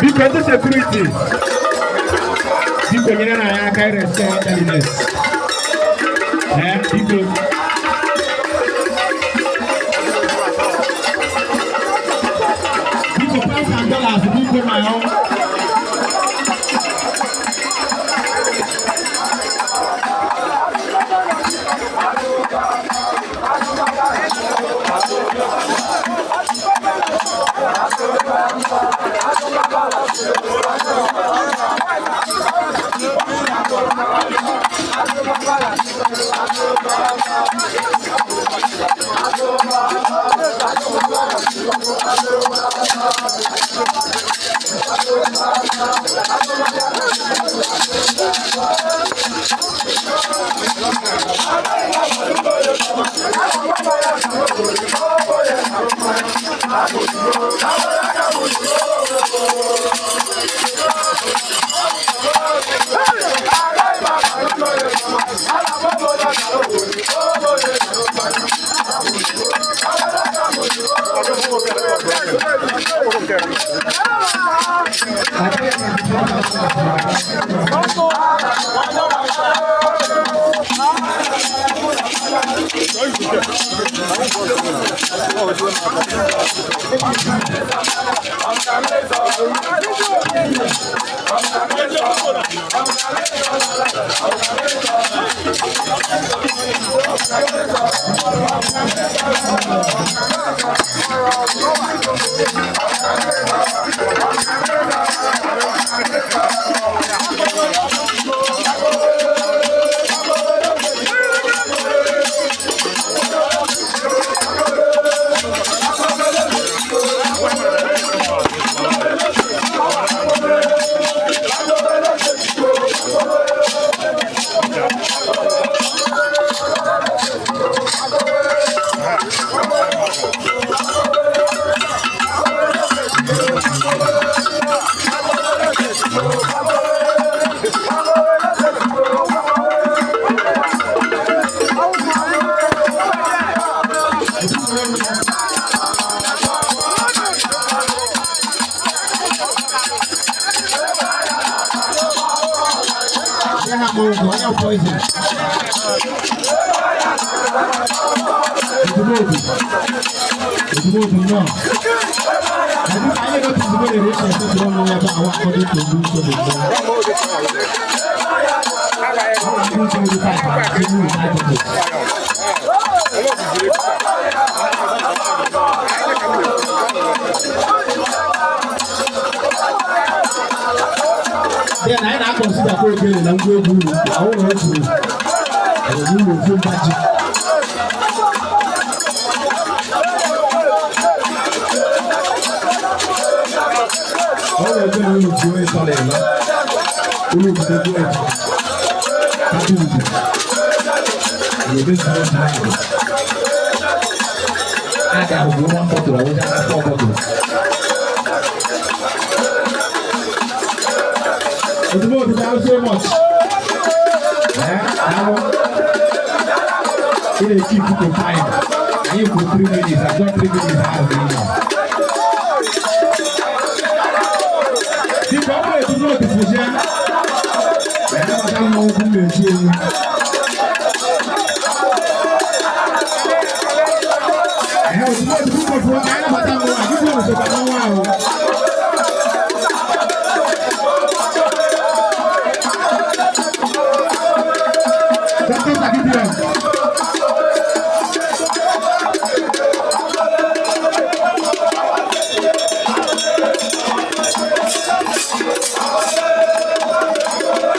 Biko, ndị security, biko nyere na anyị aka irestore orderliness. Ee, biko. Biko, pounds and dollars, biko na ya. Nye ha mụ ụgwọ, onye poison. Odumodu. Odumodu nnọọ. Kedu ka anyị notice go dey reach esetụrụ ọnụ ebe awa according to ndị uso dị nnọọ. Ndị uso dị five and two nine hundred. Then anyị na-akọnsida kwa ogene na ngwa egwu uru ọwụ na o zuru uru ofu mba ji. Ọ na-ekwe na unu kwuo ịtọ na ịnọ. Unu bido gụọ etu. Kata ugwu. Ebe zuru otu ahụ. A ga-ahụ one bottle, ọwụja na four bottles. Odumodu, daalụ so much. Eh, daalụ. Ị na-keep to time. Anyị kwuru 3 minutes, I've got 3 minutes ahụ dị ịnọ. Biko, ọ bụrụ Odumodu fụzie, anabata m okwu m na-eji onwe. Ehe, Odumodu, biko fụọ ka anyị nabata mmụọ a, biko unu sokwa n'ọnwa ahụ. Dr. Gideon.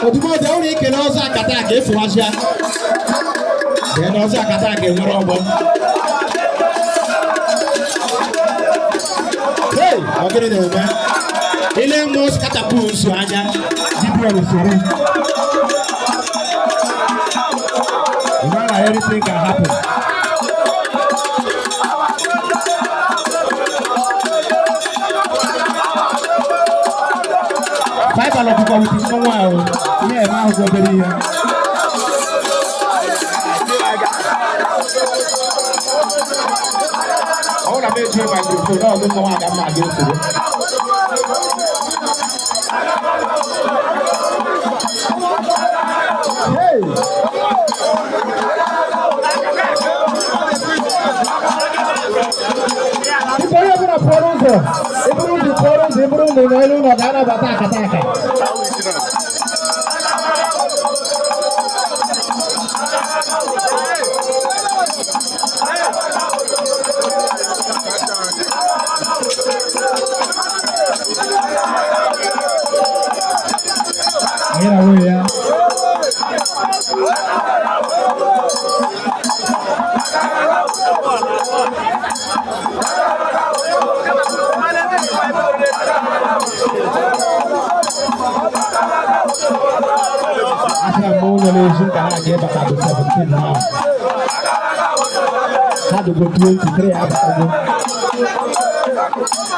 Odumodu, ọ bụrụ ikele ọzọ akata aka efuwazịa. Then ọzọ akata aka enwere ọgbọ. Hey, ọ gịnị na-eme? Ile mmụọ skatapụ nso anya, Gideon soro. You know that anything can happen. Baịbụl ọkụkọ wit mmọnwụ ahụ, ihe eme ahụghị obere ihe. Ọ bụrụ na m ejighị microphone, ọ bụ mmọnwụ aga mma aga esoro. Biko, onye ọbụla pụọ n'ụzọ, eburu ụzọ pụọ n'ụzọ, eburu ụzọ n'elu ụlọ ga-anabata akata aka. Anyị na nwunye ya. Asị na mmọnwụ nọ n'ezi nka ha ga-ịbata bụ 17 now. Ha dịgo 23 abatago.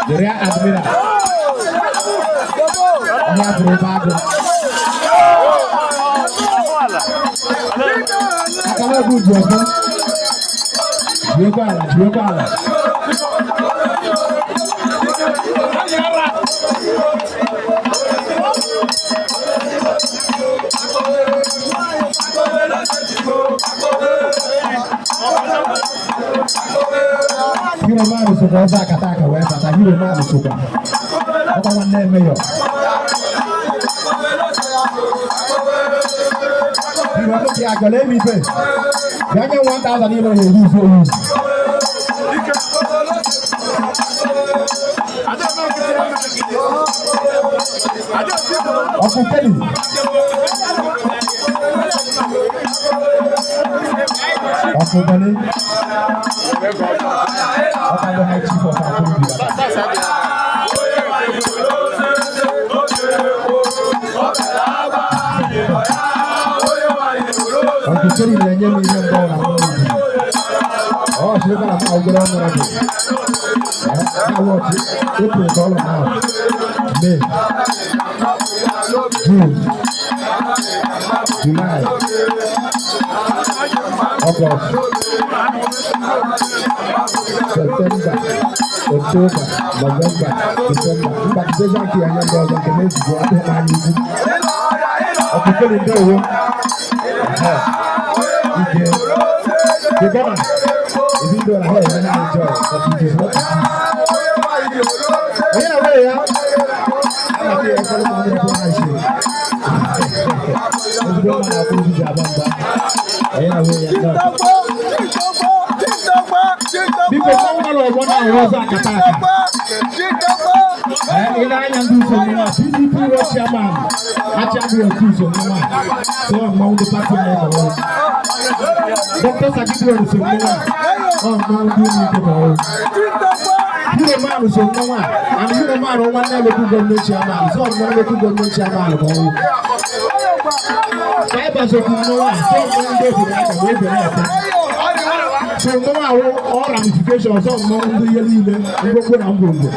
The Rear Admiral. Ọhịa bụrụ ebe agụ. Aka na bụ ji ọzọ. Jiekwa ala, jiekwa ala. Hero Man sokwa ọzọ akata aka wee bata. Hero Man sokwa. Ọkwa nwanne emeyọ. Hero ọkụ dị agọla emi ife. Bịa nye 1000 n'ime ya eyi izu oyi. Ọkụ Kelly. Ọkụ Bọlị. Ọkụ ndị High Chief of Akụrụbi bata. Ọkụ Kelly na-enye m ihe mgbe ọ na mụ. Ọ sịrịkwa na m agwụgoro ọnụ ọgwụ. Na watch April ka ọ nọ now. May, June, July, August, September, October, November, December. Mba, December nke ya nye ndị ọzọ nke na-ezigbo adịghị m anya ukwu. Ọkụkọ ndewo. Ike. The governor, even though I have many enjoy, but it is what it is. Onye na nwunye ya, a na-akpọ ya ekele ma ọ na-ekwu ha isi. Ozugbo mma na-akwụ ji aba mba. Onye na nwunye ya nọ. Biko, mmanwụ nọ n'ọgbọ na-ahụ ọzọ akata aka. Ee, ị na-anya ndị usoro nwa PDP ward chairman achaghị otu usoro nwa so mmanwụ ndị party anyị nọrọ. Dr. Sagidion so mmanwụ a, ọ mmanwụ ndị ụmụ ike nọrọ. Hero Man so mmanwụ a, and Hero Man nwanne local government chairman, so mmanwụ local government chairman ka ọwụ. Fiber so mmanwụ a, so mmanwụ ndị obodo aka ma oge na-ete. So mmanwụ ahụ all ramifications, so mmanwụ ndị ihe niile, ngwongwo na ngwongwo.